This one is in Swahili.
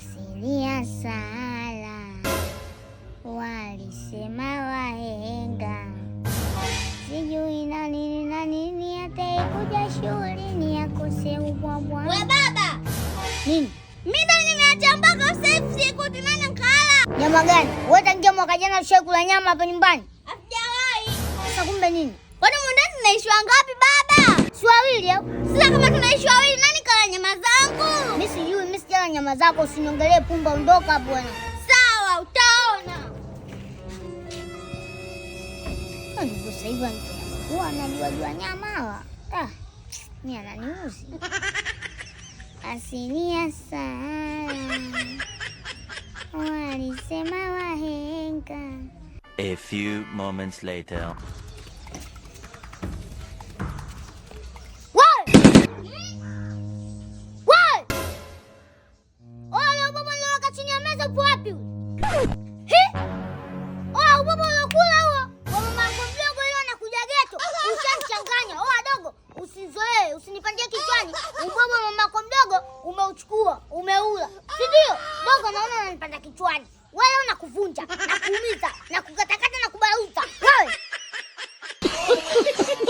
Asilia sala walisema wahenga, sijui na nini na nini, ataikuja shuleni akose ubwabwa. We baba, Nini? mimi ndo nimeacha mpaka sasa hivi siku tunana nkala. Nyama gani? Wewe tangia mwaka jana ushakula nyama hapa nyumbani? Hatujawahi. Sasa kumbe nini? Kwani mwandani tunaishi wangapi baba? Si wawili au? Sasa kama tunaishi wawili, nani kala nyama zangu? Mimi sijui, mimi sijala nyama zako, usiniongelee pumba, ondoka bwana. Sawa, utaona. Ndivyo sasa hivi huwa anajua jua nyama hawa. Ah, mimi ananiuzi. Asilia sana walisema wahenga. A few moments later. Wewe! Wewe! Ole ubaba ulioweka chini ya meza upo wapi ule? Hi! Oa ubaba uliokula huo wa mama yangu mdogo yule anakuja geto. Ushanichanganya. Oa dogo, usizoee, usinipangie kichwani. Ubaba wa mama yako mdogo umeuchukua, umeula. Si ndio? Dogo naona unanipanda kichwani. Wewe nakuvunja, nakuumiza, nakukatakata.